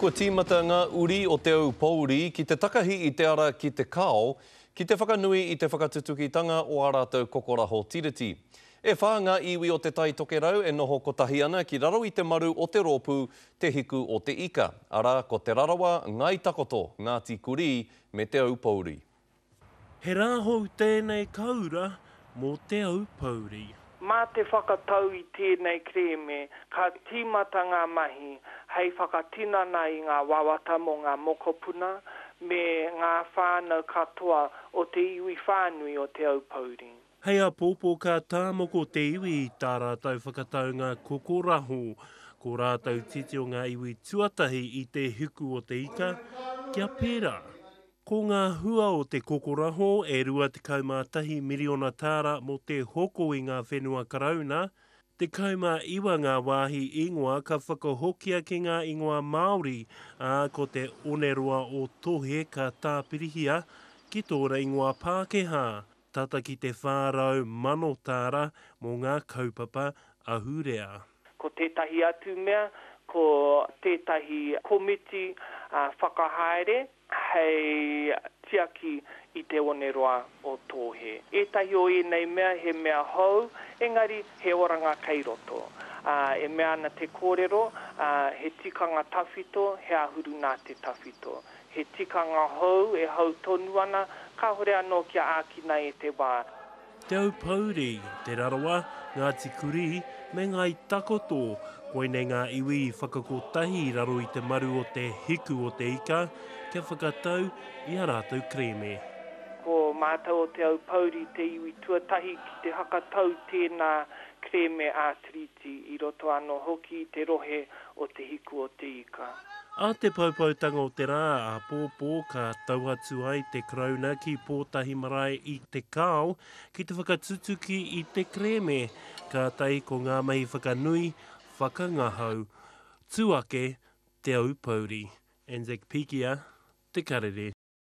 Kua tīmata ngā uri o Te Aupōuri ki te takahi i te ara ki Te Kao ki te whakanui i te whakatutukitanga o ā rātou kokoraho tiriti. E whā ngā iwi o Te Tai Tokerau e noho kotahi ana ki raro i te maru o te rōpū Te Hiku o Te Ika, arā, ko Te Rarawa, Ngāi Takoto, Ngāti Kurī me Te Aupōuri. He rā hou tēnei kaura mō Te Aupōuri. Mā te whakatau i tēnei kerēme ka tīmata ngā mahi hei whakatinana i ngā wawata mō ngā mokopuna me ngā whānau katoa o te iwi whānui o Te Aupōuri. Hei āpōpō ka tāmoko te iwi i tā rātou whakataunga kokoraho. Ko rātou titi o ngā iwi tuatahi i te hiku o te ika, kia pērā. Ko ngā hua o te kokoraho e 21 miriona tāra mō te hoko i ngā whenua Karauna, 19 ngā wāhi ingoa ka whakahokia ki ngā ingoa Māori, ā, ko te oneroa o Tohe ka tāpirihia ki tōna ingoa Pākehā, tata ki te 400 mano tāra mō ngā kaupapa ahurea. Ko tētahi atu mea, ko tētahi komiti whakahaere hei tiaki i te oneroa o Tōhe. Ētahi o ēnei mea he mea hou, engari he oranga kei roto. Ā, e mea ana te kōrero, ā, he tikanga tawhito, he āhuru nā te tawhito. He tikanga hou e hou tonu ana, kāhore anō kia ākina e te wā. Te Aupōuri, Te Rarawa, Ngāti Kurī, me Ngāi Takoto, koinei ngā iwi i whakakotahi i raro i te maru o Te Hiku o Te Ika kia whakatau i a rātou kerēme. Ko mātou o Te Aupōuri te iwi tuatahi ki te hakatau tēnā kerēme ā-Tiriti i roto anō hoki i te rohe o Te Hiku o Te Ika. Ā te poupoutanga o te rā āpōpō ka tau atu ai te Karauna ki Pōtahi Marae i Te Kao ki te whakatutuki i te kerēme, kātahi ko ngā mahi whakanui, whakangahau. Tū ake Te Aupōuri. Anzac Pikia, Te Karere.